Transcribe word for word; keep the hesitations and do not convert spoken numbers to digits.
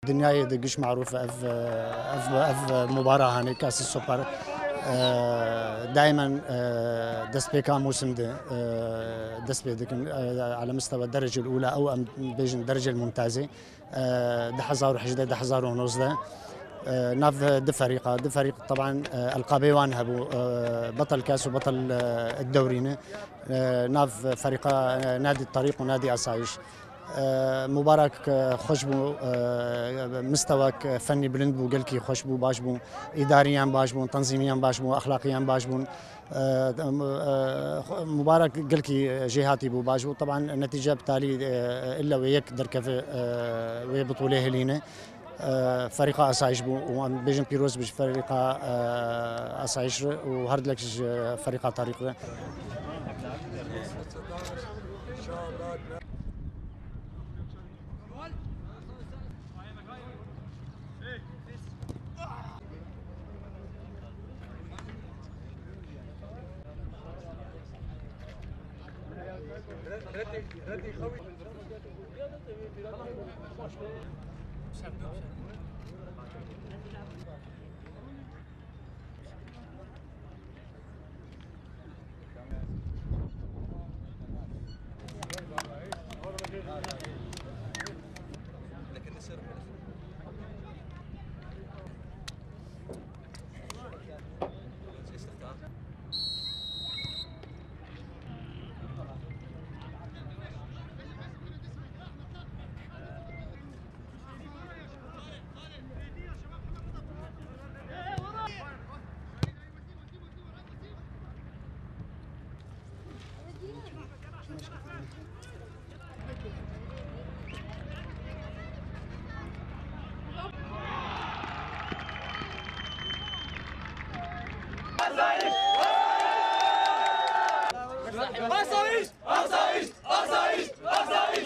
Dinyayê de giş marûf ev, ev, ev mubara hanê, Kasî Super, e, daimen, e, destpêka mûsim de, e, dest pê dikin. E, ala mistewa derecel ula ew em bêjin derecel mumtazê. E, du hezar û hejdeh, du hezar û nozdeh. E, nav du ferîqa, du ferîq teban, e, elqabê wan hebû, e, betel kas û betel, e, dewrî ne. E, nav ferîqa, e, Nadî Terîq û Nadî Asayiş. E, mubarak, e, xweş bû, e, mistewak fennî bilind bû, gelkî xweş bû, baş bû, îdariyan baş bûn, tenzîmiyan baş bûn, exlaqiyan baş bûn. E, e, mubarak gelkî jêhatî bû, baş bû. Teban netîce bi talî, e, illa wê yek derkeve, e, wê bitûlê hilîne. E, ferîqa asayiş bû û em bêjin pîroz bi ji ferîqa, e, asayiş re û her dilek ji ferîqa tarîq re. Asayiş! Asayiş! Asayiş! Asayiş!